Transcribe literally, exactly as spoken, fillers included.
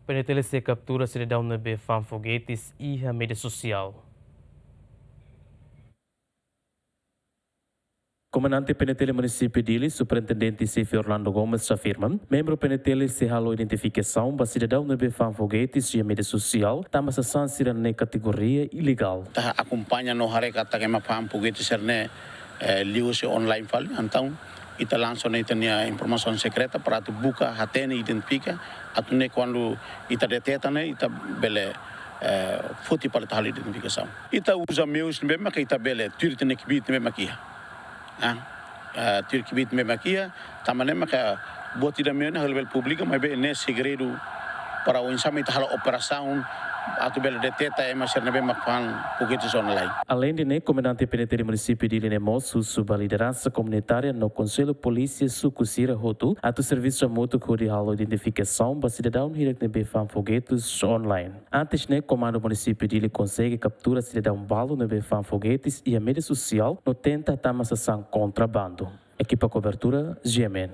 PNTL sei kaptura sidadaun ne'ebé fa'an fogetes iha média sosiál. Komandante PNTL Munisípiu Dili, Superintendente Xefe Orlando Gomes, afirma membru PNTL sei halo identifikasaun ba sidadaun ne'ebé fa'an fogetes iha média sosiál, tanba sasán sira-ne'e kategoria ilegál. Ita akompaña no haree katak ema fa'an fogetes sira-ne'e, eh, liuhusi online fali, entaun ita lansa ona ita-nia informasaun sekreta para atu buka, hatene, identifika, atu nune'e kuandu ita deteta ne'e, ita bele, eh, foti para ita halo identifikasaun. Ita uza meius ne'ebé maka ita bele tuir ita-nia kbiit ne'ebé maka iha. Ah, eh, tuir kbiit ne'ebé maka iha, tanba ne'e maka buat ida meius ne'e ha'u labele publika, maibé ne'e segredu para oinsá mak ita halo operasaun atu bele deteta ema sira ne'ebé mak fa'an fogetes online. Aleinde ne'e, Komandante PNTL Munisípiu Dili ne'e mós husu ba lideransa komunitária no Konsellu Polísia Suku sira hotu atu servisu hamutuk hodi halo identifikasaun ba sidadaun hirak ne'ebé fa'an fogetes online. Antes ne'e, Komandu Munisípiu Dili konsege kaptura sidadaun balu ne'ebé fa'an fogetes iha média sosiál no tenta tama sasán kontrabandu. Ekipa kobertura, G M N.